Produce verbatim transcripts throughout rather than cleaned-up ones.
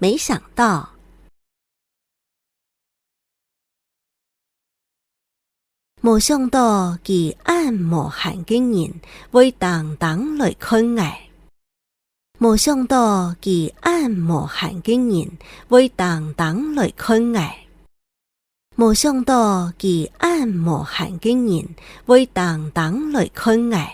沒想到。無想到佢恁無閒个人會當當來看𠊎。無想到佢恁無閒个人會當當來看𠊎。無想到佢恁無閒个人會當當來看𠊎。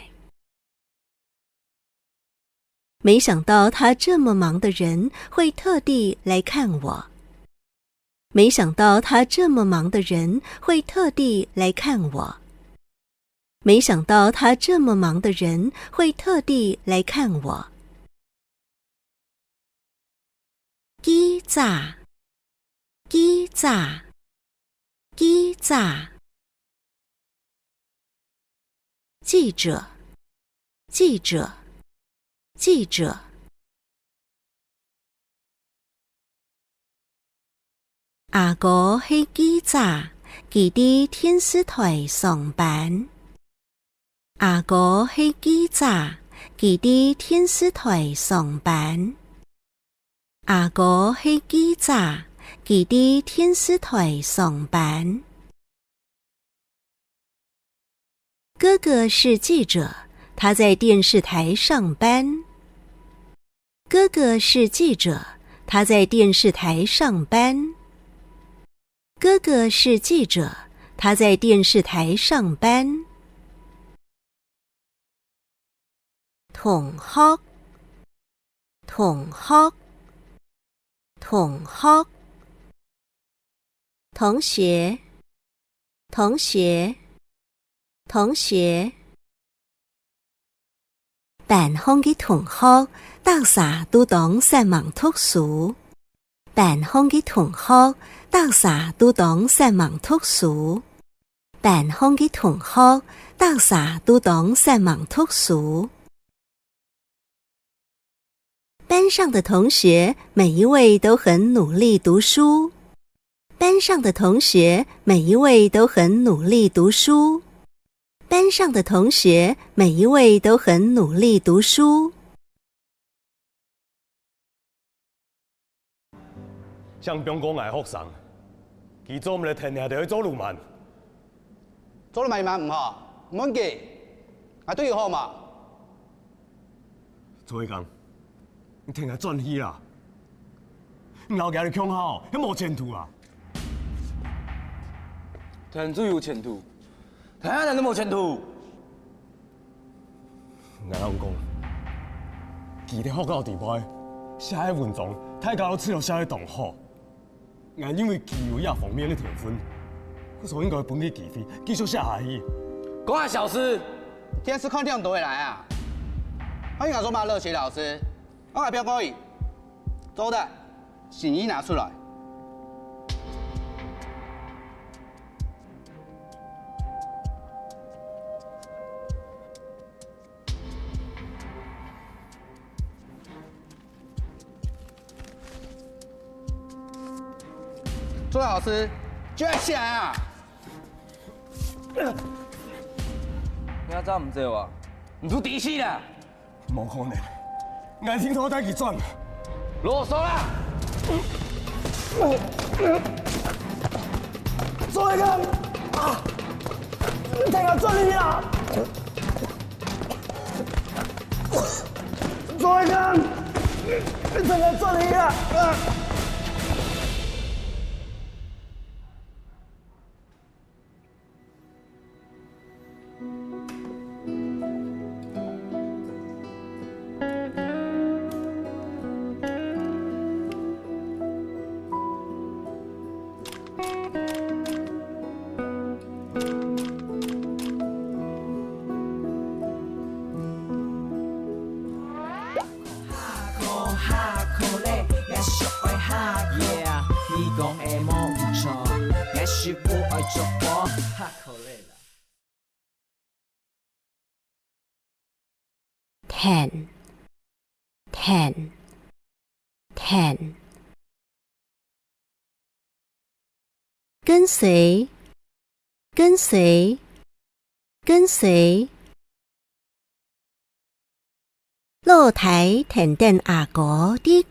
沒想到他這麼忙的人會特地來看我。沒想到他這麼忙的人會特地來看我。沒想到他這麼忙的人會特地來看我。記者，記者，記者。 記者，記者，記者。阿哥係記者，佢在電視台上班。阿哥係記者，佢在電視台上班。 阿哥係記者，佢在電視台上班。哥哥是記者，他在電視台上班。哥哥是記者，他在電視台上班。哥哥是記者，他在電視台上班。 同學，同學，同學。同學，同學，同學。班項个同學，逐儕都當煞猛讀書。 班項个同學，逐儕都當煞猛讀書。班項个同學，逐儕都當煞猛讀書。班上的同學，每一位都很努力讀書。班上的同學，每一位都很努力讀書。班上的同學，每一位都很努力讀書。 像比如講𠊎學生，佢做毋得跈你兜去做鱸鰻。做鱸鰻嘛毋好，毋好緊，𠊎對佢好嘛。周一剛，你跈𠊎轉去啦！你摎佢共下，係無前途啊！跈就有前途，跈啊跈就無前途。 𠊎摎你講，佢在學校裡背寫个文章，大家都試著寫得當好。𠊎認為佢有這方面个天分，故所應該分佢機會，繼續寫下去。講啊，小事！電視看忒多來啊！還有𠊎做麼个熱心老師？𠊎還不要過癮。做得，心意拿出來。 朱老師，救起來啊！你還走毋走啊？你就抵死啦！無可能，𠊎一定愛帶佢轉。囉嗦啦！做一個啊！你帶佢轉去啊！ 做一個，你真的做了一個。跈，跈，跈。跟隨，跟隨，跟隨。老弟跈等阿哥在街